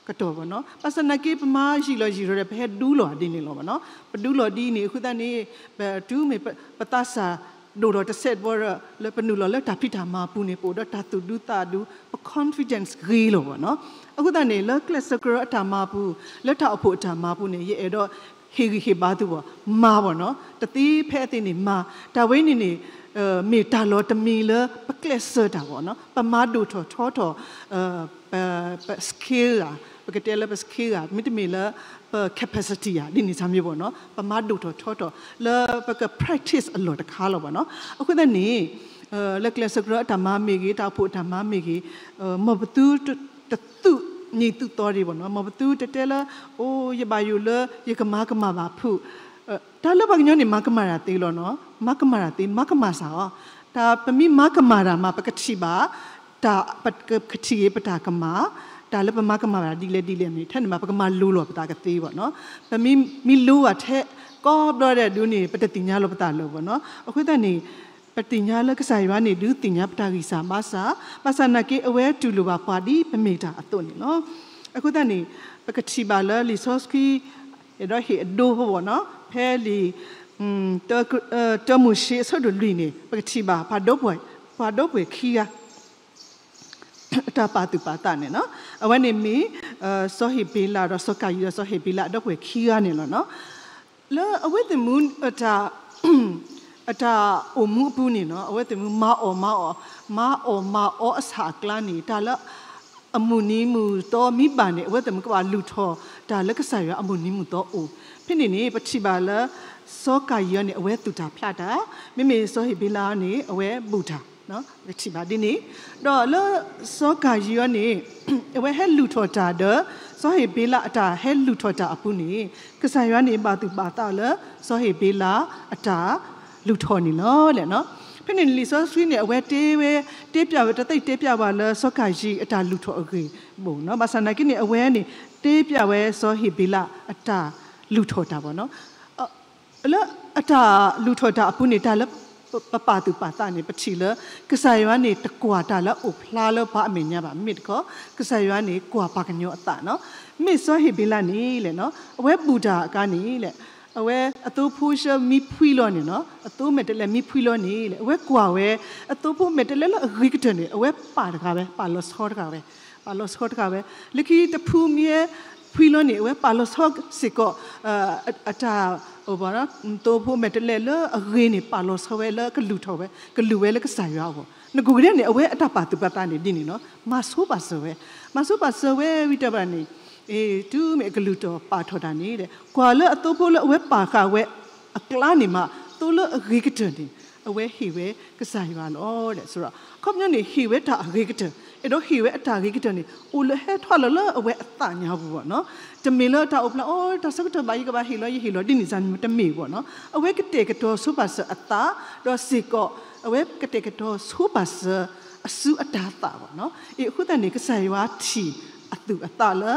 ကတီၢ်ဘၣ်နီၤ. ဘၣ်ဆၣ်သနာ်က့ ပမၤယံာ်လီၤယံာ်လီၤဒီး ပဟဲဒူလီၤဒ်န့ၣ်လီၤဘၣ်နီၤ. ပဒူလီၤဒ်န့ၣ် အဃိသတးန့ၣ် ပတုၤမ့ၢ်ပသးစၢ်ဒိၣ်ထီၣ်တစဲးတဘျီဒီး လၢပနုာ်လီၤလၢတၢ်ဖံးတၢ်မၤအပူၤန့ၣ် ပအိၣ်ဒီးတၢ်သူၣ်ဒူသးဒူ, ပ confidence ဂ့ၤလီၤဘၣ်နီၤ. အဃိသတးန့ၣ် လၢကျဲးစၢးကရၢအတၢ်မၤအပူၤ, လၢတၢ်အိၣ်ဖှိၣ်အတၢ်မၤအပူၤန့ၣ် ယအဲၣ်ဒိးဟ့ၣ်ဂံၢ်ဟ့ၣ်ဘါသုဘၣ်, မၤဘၣ်နီၤ, တသ့ဖဲအသ့န့ၣ်မၤ, တၢ်ဝဲန့ၣ်န့ၣ် မ့ၢ်တၢ်လီၤတမံၤလၢပကျဲးစၢးတၢ်ဘၣ်နီၤ, ပမၤဒိၣ်ထီၣ်ထီထီၣ် ပ ပ skill ဧါ, ပကတဲလၢပ skill ဧါ, မ့တမ့ၢ်လၢပ capacity ဧါ, ဒ်န့ၣ်စၢ်မ့ၢ်ဘၣ်နီၤ, ပမၤဒိၣ်ထီၣ်ထီထီၣ် လၢပက practice အလီၢ်တခါလီၤဘၣ်နီၤ. အဃိသတးန့ၣ် လၢကျဲးစၢးကရၢအတၢ်မၤမ့ၢ်ဂ့ၤ, တၢ်အိၣ်ဖှိၣ်အတၢ်မၤမ့ၢ်ဂ့ၤ, မ်ပသုတသူၣ်နံၤသူၣ်သီဒံးဘၣ်နီၤ, မ်ပသုတတဲလၢ အိ ယဘၣ်ယိၣ်လၢယကမၤကမၣ်ဘၣ်ဖုး, တၢ်လၢပှၤကညီန့ၣ် မၤကမၣ်တၢ်သ့လီၤနီၤ, မၤကမၣ်တၢ်သ့, မၤကမၣ်စ့ၢ်အီၤ, တၢ်ပမ့ၢ်မၤကမၣ်တၢ်မး ပကထံၣ်ဘၣ် တၢ်ပကထံၣ်ဂ့ၤပတၢ်ကမၣ်, တၢ်လၢပမၤကမၣ်ဘၣ်ဒ်လဲၣ်ဒ်လဲၣ်န့ၣ် ထဲန့ၣ်မး ပကမၤလိလီၤပသးကသ့ဘၣ်နီၤ. ပမ့ၢ်မ့ၢ်လိဘၣ်ထဲကိးဘျီဒဲးဒုန့ၣ် ပတသ့ၣ်ညါလီၤပသးလၢၤဘၣ်နီၤ. အဃိသတးန့ၣ် ပသ့ၣ်ညါလၢကစၢ်ယွၤန့ၣ် ဒုးသ့ၣ်ညါပတၢ်ဂံၢ်စၢ်ဘါစၢ်, ဘၣ်ဆၣ်နာ်က့ အဝဲတူၢ်လိာ်ဘၣ်ပှၤဒ်ပမ့ၢ်တၢ်အသိးန့ၣ်လီၤ. အဃိသတးန့ၣ် ပကထံၣ်ဘၣ်လၢလံာ်စီဆှံ အဲၣ်ဒိးဟ့ၣ်အဒိဖိဘၣ်နီၤ, ဖဲလံာ် တၢမိၤၡ့အဆၢဒိၣ်လွံၢ်န့ၣ် ပကထံၣ်ဘၣ် ပှၤဒီပုၢ်ဝဲၢ်ခံဂၤ အတၢ်ပာ်သူၣ်ပာ်သးန့ၣ်လီၤ. အဝဲန့ၣ်မ့ၢ် စီၤဟ့းဘ့လးဒီးစီၤကၤယံၣ်ဒီးစီၤဟ့းဘ့လးအဒီပုၢ်ဝဲၢ်ခံဂၤန့ၣ်လီၤနီၤ. လၢအဝဲသ့ၣ်မူ အတၢ်အိၣ်မူအပူၤန့ၣ်နီၤ, အဝဲသ့ၣ်မူမၤအီၣ်မၤအီ, မၤအီၣ်မၤအီအဆၣ်အကျါန့ၣ် တၢ်လၢအမုၢ်နံၤမုၢ်သီမ့ၢ်ဘၣ်န့ၣ် အဝဲသ့ၣ်မူကဘၣ်လုၢ်ထီၣ်တၢ်လၢကစၢ်ယွၤအမုၢ်နံၤမုၢ်သီအိၣ်. ဖဲန့ၣ်န့ၣ် ပထံၣ်ဘၣ်လၢ စီၤကၤယံၣ်အံၤန့ၣ် အဝဲသူၣ်တၢ်ဖျးတၢ်, မ့မ့ၢ်စီၤဟ့းဘ့လးန့ၣ် အဝဲဘူးတၢ် ပကထံၣ်ဘၣ်ဒ်န့ၣ်, ဒီးလၢစီၤကၤယံၣ်အံၤန့ၣ် အဝဲဟဲလုၢ်ထီၣ်တၢ်ဒီး စီၤဟ့းဘ့လးအတၢ်ဟဲလုၢ်ထီၣ်တၢ်အပူၤန့ၣ် ကစၢ်ယွၤန့ၣ် ဘၣ်သူၣ်ဘၣ်သးလၢ စီၤဟ့းဘ့လးအတၢ်လုၢ်ထီၣ်န့ၣ်လီၤ. ဖဲန့ၣ်လံာ်စီဆှံန့ၣ် အဝဲတဲဝဲ တဲပျးဝဲ တၢ်သ့ၣ်တဲပျးဝဲလၢစီၤကၤယံၣ်အတၢ်လုၢ်ထီၣ်အဂ့ၢ်ဘၣ်နီၤ, ဘၣ်ဆၣ်နာ်က့န့ၣ် အဝဲန့ၣ် တဲပျးဝဲစီၤဟ့းဘ့လးအတၢ်လုၢ်ထီၣ်တၢ်ဘၣ်နီၤ. လၢအတၢ်လုၢ်ထီၣ်တၢ်အပူၤန့ၣ် တၢ်လၢပပာ်သူၣ်ပာ်သးန့ၣ် ပထံၣ်လၢ ကစၢ်ယွၤန့ၣ် တကွၢ်တၢ်လၢအိၣ်ဖျါလၢပှၤအမဲာ်ညါဘၣ်, မ့မ့ၢ်တခီ ကစၢ်ယွၤန့ၣ် ကွၢ်ပှၤကညီအသးနီၤ. မ့ၢ်စီၤဟ့းဘ့လးန့ၣ်လဲၣ်နီၤ, အဝဲဘူးတၢ်အခါန့ၣ်လဲၣ်, အဝဲအသိဖိဆှၢမ့ၢ်ဖှံလီၤန့ၣ်နီၤ, အသိမဲာ်တဲးလဲးမ့ၢ်ဖှံလီၤန့ၣ်လဲၣ်, အဝဲကွၢ်ဝဲ အသိဖိမဲာ်တဲးလဲးလၢအဂ့ၤကတၢၢ်န့ၣ် အဝဲပာ်တဂၤဝဲ, ပာ်လီၤဆီတဂၤဝဲ, ပာ်လီၤဆီတဂၤဝဲ, လၢခံတဖုမ့ၢ်ဖှံလီၤန့ၣ် အဝဲပာ်လီၤဆီစ့ၢ်ကီး အတၢ် အသိဖိမဲာ်တဲးလဲးလၢအဂ့ၤန့ၣ် ပာ်လီၤဆီဝဲလၢကလုၢ်ထီၣ်ဝဲ, ကလုၢ်ဝဲလၢကစၢ်ယွၤအဂီၢ်. နကိးကဒဲန့ၣ် အဝဲအတၢ်ပာ်သူၣ်ပာ်သးန့ၣ်ဒ်န့ၣ်နီၤ, မၤဆိပာ်စၢၤဝဲ, မၤဆိပာ်စၢၤဝဲဝံၤတဘၣ်န့ၣ် တုၤမ့ၢ်အကလုၢ်ထီၣ်ပာ်ထီၣ်တၢ်န့ၣ် ကွၢ်လၢအသိဖိလၢအဝဲပာ်ဃာ်ဝဲအကျါန့ၣ်မး သိလၢအဂ့ၤကတၢၢ်န့ၣ် အဝဲဟ့ၣ်ဝဲကစၢ်ယွၤလီၤ. အခီပညီန့ၣ် ဟ့ၣ်ဝဲတၢ်အဂ့ၤကတၢၢ်, အဲၣ်ဒိးဟ့ၣ်ဝဲအတၢ်ဂ့ၤကတၢၢ်န့ၣ် အိၣ်လၢဟဲထီၣ်လီၤလၢအဝဲအသးညါပူၤဘၣ်နီၤ. တမ့ၢ်လၢတၢ်အိၣ်ဖျါ အိ တၢ်ဆၢကတီၢ်ဘၣ် ယကဘၣ်ဟ့ၣ်လီၤ ယဟ့ၣ်လီၤဒ်န့ၣ် တမ့ၢ်ဘၣ်နီၤ. အဝဲကတဲာ်ကတီၤဆိပာ်စၢၤအသး, ဒီးစ့ၢ်ကီး အဝဲကတဲာ်ကတီၤဆိပာ်စၢၤ အစုအတၤသၣ်ဘၣ်နီၤ. အဃိသတးန့ၣ် ကစၢ်ယွၤထံၣ်အသူၣ်အသးလၢ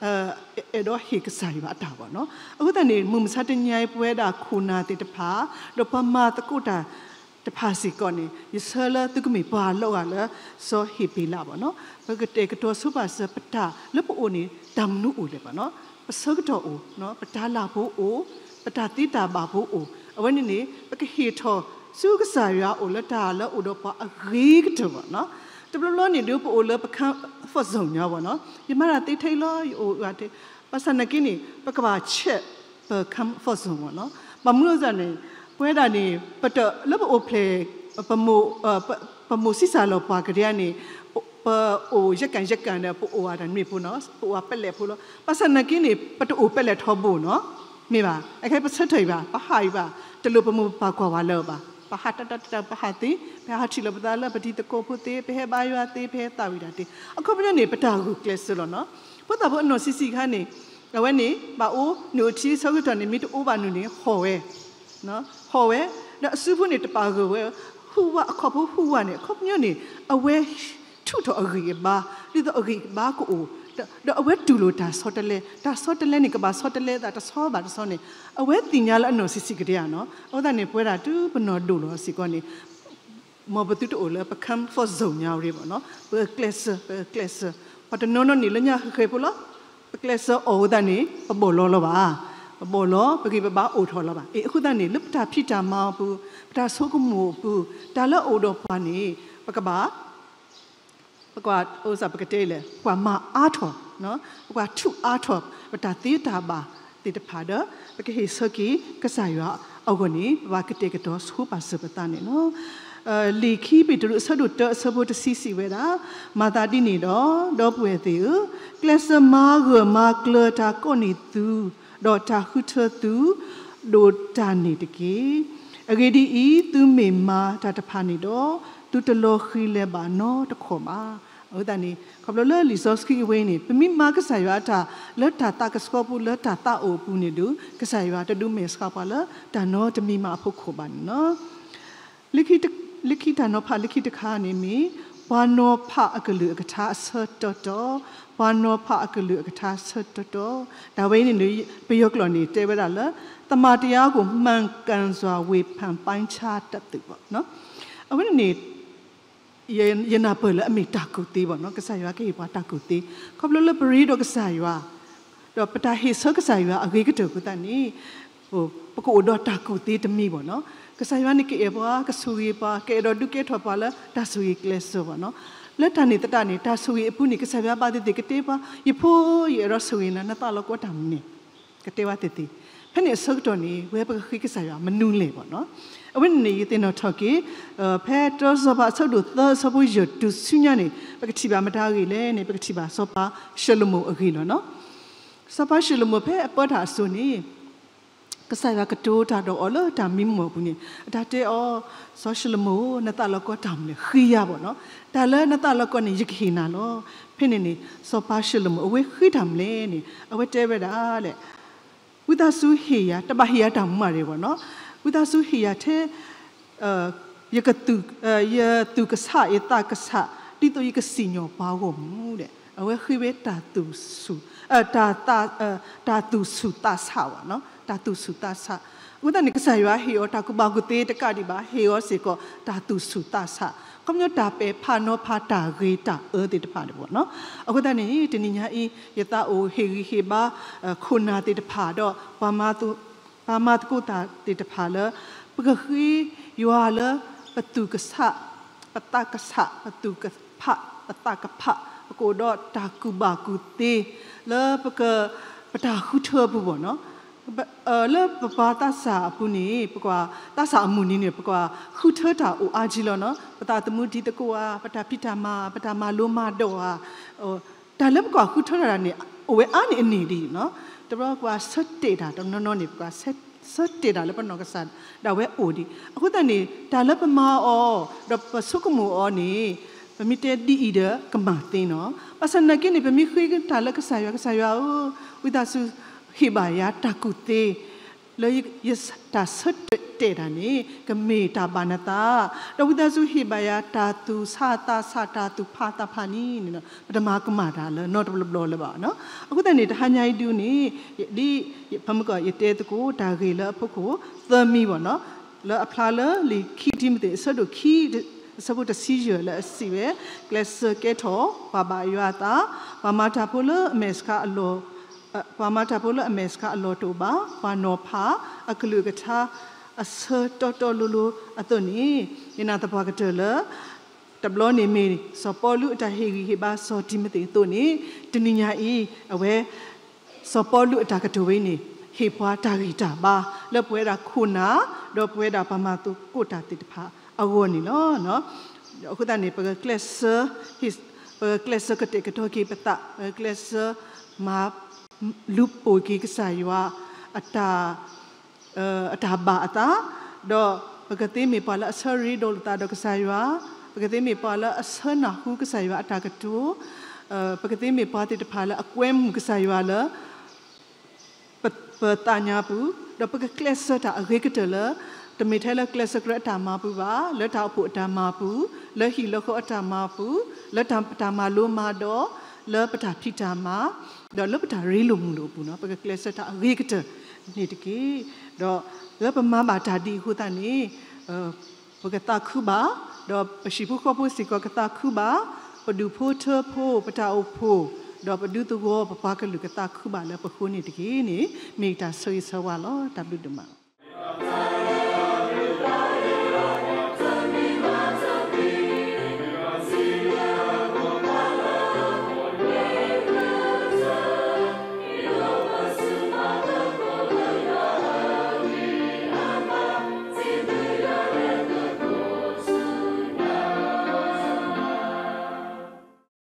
အဲၣ်ဒိးဟ့ၣ်ကစၢ်ယွၤအတၢ်ဘၣ်နီၤ. အဃိသတးန့ၣ် မုၢ်မဆါတနံၤအံၤ ပဝဲဒၣ်ခိၣ်နၢ်သ့ၣ်တဖၣ် ဒီးပှၤမၤသကိးတၢ်တဖၣ်စ့ၢ်ကီးန့ၣ် ယဆၢလၢသုကမ့ၢ်ပှၤလီၤဂာ်လၢ စီၤဟ့းဘ့လးဘၣ်နီၤ. ပကတဲာ်ကတီၤဆိပာ်စၢၤပတၢ်လၢပအိၣ်န့ၣ် တၢ်မနုၤအိၣ်လဲၣ်ဘၣ်နီၤ. ပဆၢကတီၢ်အိၣ်, ပတၤလၢ်ဖိအိၣ်, ပတၢ်သ့တၢ်ဘၣ်ဖိအိၣ်, အဝဲန့ၣ်န့ၣ် ပကဟ့ၣ်ထီၣ်ဆူကစၢ်ယွၤအအိၣ်လၢတၢ်လၢအိၣ်ဒီးပှၤအဂ့ၤကတၢၢ်ဘၣ်နီၤ. တဘျီဘျီန့ၣ်ဒုး ပအိၣ်လၢပ comfort zone ညါဘၣ်နီၤ. ယမၤတၢ်သ့ထဲအံၤလီၤ, ယအိၣ်ဂၤထဲ, ဘၣ်ဆၣ်နာ်က့န့ၣ် ပကဘၣ် check ပ comfort zone ဘၣ်နီၤ. ဘၣ်မနုၤအဃိန့ၣ် ပဝဲဒၣ်န့ၣ် ပတလၢပအိၣ်ဖျဲၣ် ပမိၢ်ဆံးစၢ်လီၤပှၤကဒဲန့ၣ် ပအိၣ်ယကၣ်ယကၣ်ဒီး ပအိၣ်အတၢ်မ့ၢ်ဖိနီၤ, ပအိၣ်အပလဲၣ်ဖိလီၤ. ဘၣ်ဆၣ်နာ်က့န့ၣ် ပတအိၣ်ပလဲၣ်ထီဘိနီၤ, မ့ၢ်ဘၣ်. အခဲပဆၢထၢၣ်အံၤဘၣ်, ပဟးအံၤဘၣ်, တလိၣ်ပမိၢ်ပပၢ်ကွၢ်ဝဲလၢၤဘၣ်. ပဟးတၢ်တၢ်တၢ် ပဟးသ့, ပဟးထံၣ်လိာ်ပသးလၢပတံၤသကိးဖိသ့, ပဟဲဘါယွၤသ့, ပဟဲသးဝံၣ်တၢ်သ့, အခီပညီန့ၣ် ပတၢ်ဂုာ်ကျဲးစၢးလီၤနီၤ. ဖိသၣ်ဖိအနီၢ်ဆံးဆံးခါန့ၣ် အဝဲန့ၣ် ဘၣ်အိၣ်နုာ်ထံဆၢကတီၢ်န့ၣ် မ့ၢ်တအိၣ်ဘၣ်နုာ်န့ၣ် ဟီၣ်ဝဲ ဟီၣ်ဝဲ, ဒီးအစုဖိန့ၣ်တပာ်ဂၢၢ်ဝဲ, ဟူးဝးအခီၣ်ဖိဟူးဝးန့ၣ် အခီပညီန့ၣ် အဝဲထုးထီၣ်အဂံၢ်အဘါ, ဒ်သိးအဂံၢ်အဘါကအိၣ်, ဒီးအဝဲတူၢ်လိာ်တၢ်ဆီတလဲ, တၢ်ဆီတလဲန့ၣ် ကဘၣ်ဆီတလဲသးတဆီဘၣ်တဆီန့ၣ် အဝဲသ့ၣ်ညါလၢအနီၢ်ဆံးဆံးကဒဲဧါနီၤ. အဃိသတးန့ၣ် ပဝဲဒၣ်တုၤပနီၢ်ဒိၣ်လီၤစ့ၢ်ကီးန့ၣ် မ်ပသုတအိၣ်လၢပ comfort zone ညါရ့ၣ်ဘၣ်နီၤ, ပကျဲးစၢး, ပကျဲးစၢး, ပှၤတနီၤနီၤန့ၣ် လၢညါဃဲၤဃဲၤဖိလီၤ, ပကျဲးစၢးအီၣ်ဝဲသတးန့ၣ် ပဘီၣ်လီၤလီၤဘၣ်, ပဘီၣ်လီၤ ပဂံၢ်ပဘါအိၣ်ထီၣ်လီၤဘၣ်. အဃိသတးန့ၣ် လၢပတၢ်ဖံးတၢ်မၤအပူၤ, ပတၢ်ဆိကမိၣ်အပူၤ, တၢ်လၢအအိၣ်ဒီးပှၤန့ၣ် ပကဘၣ် ပကွၢ်အိၣ်စ့ၢ် ပကတဲလဲၣ် ပကွၢ်မၤအါထီၣ်, ပကွၢ်ထူးအါထီၣ် ပတၢ်သ့တၢ်ဘၣ်သ့ၣ်တဖၣ်ဒီး ပကဟ့ၣ်ဆၢက့ၤကစၢ်ယွၤအဂီၢ်န့ၣ် ပဘၣ်ကတဲာ်ကတီၤဆိပာ်စၢၤပသးန့ၣ်လီၤ. လံာ်ခံပ့းတရူးအဆၢဒိၣ်တၢအဆၢဖိတဆံ စံးဝဲဒၣ်, မၤသးဒ်န့ၣ်ဒီး ဒီပုၢ်ဝဲၢ်သ့ၣ်ဧၢ, ကျဲးစၢးမၤဂၢၢ်မၤကျၢၤတၢ်ကိးန့ၢ်သု ဒီးတၢ်ဃုထၢသု ဒိၣ်တၢ်န့ၣ်တက့ၢ်. အဂ့ၢ်ဒ်အံၤ, သုမ့ၢ်မၤတၢ်တဖၣ်န့ၣ်ဒီး သုတလီၤဃံၤလၢၤဘၣ်နီတခီၣ်ဘၣ်. အဃိသတးန့ၣ် ခီဖျိလၢလံာ်စီဆှံအဝဲအံၤန့ၣ် ပမ့ၢ်မၤကစၢ်ယွၤအတၢ် လၢတၢ်သးကဆှီပူၤ လၢတၢ်သးအိၣ်အပူၤန့ၣ်ဒီး ကစၢ်ယွၤတဒုးမဲာ်ဆှးပှၤလၢတၢ်နီတမံၤမးအဖီခိၣ်ဘၣ်န့ၣ်လီၤ. လၢခံတၢ်နီၤဖးလၢခံတခါန့ၣ်မ့ၢ် ပှၤနီၤဖးအကလုၢ်အကထါအဆၢတီတီ, ပှၤနီၤဖးအကလုၢ်အကထါအဆၢတီတီ, တၢ်ဝဲအံၤန့ၣ် ပယီၤကျိာ်န့ၣ် တဲဝဲဒၣ်လၢ သမ္မာတရားကို မှန်ကန်စွာ ဝေဖန်ပိုင်းခြားတတ်သူ ပေါ့နော်. အဝဲန့ၣ်န့ၣ် ယနၢ်ပၢၢ်လၢအမ့ၢ်တၢ်ကူၣ်သ့ဘၣ်နီၤ, ကစၢ်ယွၤကဟ့ၣ်ပှၤတၢ်ကူၣ်သ့, ခီဖျိလၢပရ့ဒီးကစၢ်ယွၤ, ဒီးပတၢ်ဟ့ၣ်ဆၢကစၢ်ယွၤအဂ့ၤကတၢၢ်အဃိသတးန့ၣ် ပကအိၣ်ဒီးတၢ်ကူၣ်သ့တမံၤဘၣ်နီၤ. ကစၢ်ယွၤန့ၣ်ကအဲၣ်ပှၤ, ကဆိၣ်ဂ့ၤပှၤ, ကအဲၣ်ဒိးဒုးကဲထီၣ်ပှၤလၢတၢ်ဆိၣ်ဂ့ၤကျဲးစၢးဘၣ်နီၤ. လၢတၢ်န့ၣ်သတးန့ၣ် တၢ်ဆိၣ်ဂ့ၤအပူၤန့ၣ် ကစၢ်ယွၤဘၣ်သ့ၣ်သ့ၣ်ကတဲပှၤ, ယဖိ, ယအဲၣ်ဒိးဆိၣ်ဂ့ၤနၤ, နသးလီၤကီတၢ်မနုၤလဲၣ် ကတဲဝဲသ့ၣ်သ့ၣ်. ဖဲန့ၣ်အဆၢကတီၢ်န့ၣ် ဝဲပကဃ့ကစၢ်ယွၤမနုၤလဲၣ်ဘၣ်နီၤ. အဝဲန့ၣ်န့ၣ် ယသ့ၣ်နီၣ်ထီၣ်က့ၤ ဖဲတၢစီၤပၤအဆၢဒိၣ်သၢအဆၢဖိယဲၢ်တုၤဆူညါန့ၣ် ပကထံၣ်ဘၣ်မတၤအဂ့ၢ်လဲၣ်န့ၣ် ပကထံၣ်ဘၣ်စီၤပၤၡလိၤမိၣ်အဂ့ၢ်လီၤနီၤ. စီၤပၤၡလိၤမိၣ်ဖဲအပၢတၢ်အစိၤန့ၣ် ကစၢ်ယွၤကတိၤတၢ်ဒီးအီၤလၢတၢ်မံမီၢ်အပူၤန့ၣ် အတၢ်တဲအီၤ, စီၤၡလိၤမိၣ်ဧၢ, နသးလီၤကီတၢ်မနုၤလဲၣ်, ဃ့ယၤဘၣ်နီၤ. တၢ်လၢနသးလီၤကီန့ၣ် ယကဟ့ၣ်နၤလီၤ. ဖဲန့ၣ်န့ၣ် စီၤပၤၡလိၤမိၣ် အဝဲဃ့တၢ်မနုၤလဲၣ်န့ၣ် အဝဲတဲဝဲဒၣ်လဲၣ် ဝံသးစူၤဟ့ၣ်ယၤ, တဘၣ်ဟ့ၣ်ယၤတၢ်မူမးရ့ၣ်ဘၣ်နီၤ. ဝံသးစူၤဟ့ၣ်ယၤထဲ ယသူၣ်ကဆး ယသးကဆး ဒ်သိးယကစံၣ်ညီၣ်ပှၤဂီၢ်မုၢ်ဒီး အဝဲဃ့ဝဲတၢ်သူၣ်ဆူၣ်, တၢ်သူၣ်ဆူၣ်သးဆးဘၣ်နီၤ, တၢ်သူၣ်ဆူၣ်သးဆး. အဃိသတးန့ၣ် ကစၢ်ယွၤဟ့ၣ်အီၤတၢ်ကူၣ်ဘၣ်ကူၣ်သ့တကးဒံးဘၣ်, ဟ့ၣ်အီၤစ့ၢ်ကီးတၢ်သူၣ်ဆူၣ်သးဆး, ခီပညီတၢ်ပဲာ်ဖးနီၤဖးတၢ်ဂ့ၤတၢ်အၢသ့ၣ်တဖၣ်န့ၣ်ဘၣ်နီၤ. အဃိသတးန့ၣ် တနံၤညါအံၤ ယသးအိၣ်ဟ့ၣ်ဂံၢ်ဟ့ၣ်ဘါ ခိၣ်နၢ်သ့ၣ်တဖၣ်ဒီး ပှၤမၤသကိးတၢ်သ့ၣ်တဖၣ်လၢ ပကဃ့ယွၤလၢ ပသူၣ်ကဆး, ပသးကဆး, ပသူၣ်ကဖး, ပသးကဖး, ပကအိၣ်ဒီးတၢ်ကူၣ်ဘၣ်ကူၣ်သ့ လၢပက, ပတၢ်ဃုထၢအပူၤဘၣ်နီၤ. လၢပပှၤသးစၢ်အပူၤန့ၣ် ပကွၢ်, သးစၢ်အမုၢ်နံၤန့ၣ် ပကွၢ်ဃုထၢတၢ်အိၣ်အါကံလီၤနီၤ. ပသးသမူဒံသကိးဧါ, ပတၢ်ဖံးတၢ်မၤ, ပတၢ်မၤလိမၤဒိးဧါ, တၢ်လၢပကွၢ်ဃုထၢတၢ်န့ၣ် အိၣ်ဝဲအါန့ၢ်အန့ၣ်ဒ်အံၤနီၤ. တဘျီပကွၢ်ဆၢတဲာ်တၢ်တနီၤနီၤန့ၣ် ပကွၢ်ဆၢတဲာ်တၢ်လၢပနီၢ်ကစၢ်ဒၣ်ဝဲအိၣ်ဒံး. အဃိသတးန့ၣ် တၢ်လၢပမၤအီၤ ဒီးပဆိကမိၣ်အီၤန့ၣ် ပမ့ၢ်တဲဒ်အံၤဒီးကမၤသ့နီၤ. ဘၣ်ဆၣ်သနာ်က့န့ၣ် ပမ့ၢ်ဃ့တၢ်လၢကစၢ်ယွၤ, ကစၢ်ယွၤဧၢ, ဝံသးစူၤဟ့ၣ်ဘၣ်ယၤတၢ်ကူၣ်သ့ လၢယတၢ်ဆၢတဲာ်တၢ်န့ၣ် ကမ့ၢ်တၢ်ဘၣ်နသး, ဒီးဝံသးစူၤဟ့ၣ်ဘၣ်ယၤတၢ်သူၣ်ဆးသးဆး တၢ်သူၣ်ဖးသးဖးန့ၣ် ပတမၤကမၣ်တၢ်လၢနီတဘျီဘျီလၢၤဘၣ်နီၤ. အဃိသတးန့ၣ် တဟါညါအံၤဒုန့ၣ် ဒ်ဖဲမုၢ်ကီၢ် ယတဲသကိးတၢ်ဂ့ၢ်လၢအဖီခိၣ်သၢမံၤဘၣ်နီၤ, လၢအဖျါလၢလံာ်ခံတံၤမသ့း အဆၢဒိၣ်ခံ အဆၢဖိတဆံယဲၢ် လၢအစံးဝဲ, ကျဲးစၢးကဲထီၣ်ပှၤဘၣ်ယွၤအသး, ပှၤမၤတၢ်ဖိလၢအမဲာ်ဆှးအလီၢ် ပှၤမၤတၢ်ဖိလၢအမဲာ်ဆှးအလီၢ်တအိၣ်ဘၣ်, ပှၤနီၤဖးအကလုၢ်အကထါ အဆၢတီတီလိၤလိၤအသိးန့ၣ်, ယနာ်သပှၢ်ကတၢၢ်လၢ တဘျီန့ၣ်မ့ၢ်စီၤပီလူးအတၢ်ဟ့ၣ်ဂံၢ်ဟ့ၣ်ဘါစီၤတံၤမသ့းအသိးန့ၣ်, တနံၤညါအံၤ အဝဲ စီၤပီလူးအတၢ်ကတိၤဝဲန့ၣ် ဟ့ၣ်ပှၤတၢ်ဂံၢ်တၢ်ဘါ လၢပဝဲဒၣ်ခိၣ်နၢ် ဒီးပဝဲဒၣ်ပှၤမၤသကိးတၢ်သ့ၣ်တဖၣ်အဂီၢ်န့ၣ်လီၤ. အဃိသတးန့ၣ် ပကကျဲးစၢး, ပကကျဲးစၢးကတဲာ်ကတီၤက့ၤပသး, ပကကျဲးစၢးမၤ လူၤပိာ်က့ၤကစၢ်ယွၤ အတၢ် အတၢ်ဘၣ်အသး, ဒီးပကသ့မ့ၢ်ပှၤလၢအဆၢရ့ဒီးလိာ်သးဒီးကစၢ်ယွၤ, ပကသ့မ့ၢ်ပှၤလၢအဆၢနၢ်ဟူကစၢ်ယွၤအတၢ်ကတိၤ, ပကသ့မ့ၢ်ပှၤသ့ၣ်တဖၣ်လၢအကွဲမုာ်ကစၢ်ယွၤလၢ ပသးညါပူၤ, ဒီးပကကျဲးစၢးတၢ်အဂ့ၤကတၢၢ်လၢ တမ့ၢ်ထဲလၢကျဲးစၢးကရၢအတၢ်မၤပူၤဘၣ်, လၢတၢ်အိၣ်ဖှိၣ်အတၢ်မၤပူၤ, လၢဟံၣ်လၢဃီအတၢ်မၤပူၤ, လၢပတၢ်မၤလိမၤဒိး, လၢပတၢ်ဖံးတၢ်မၤ, ဒီးလၢပတၢ်ရ့လိာ်မုာ်လိာ်အပူၤနီၤ, ပကကျဲးစၢးတၢ်အဂ့ၤကတၢၢ်န့ၣ်တက့ၢ်. ဒီးလၢပမၤဘၣ်တၢ်ဒ်အံၤအဃိသတးန့ၣ် ပကသးခုဘၣ်, ဒီးပဟံၣ်ဖိဃီဖိစ့ၢ်ကီးကသးခုဘၣ်, ပဒူၣ်ဖိထၢဖိ ပတၢ်အိၣ်ဖှိၣ်, ဒီးပဒူသဝီပပှၤကလုာ်ကသးခုဘၣ်လၢပဃိန့ၣ်တက့ၢ်န့ၣ် မ့ၢ်တၢ်ဆၢဂ့ၤဆၢဝါလီၤ. တၢ်ဘျုးဒိၣ်မး.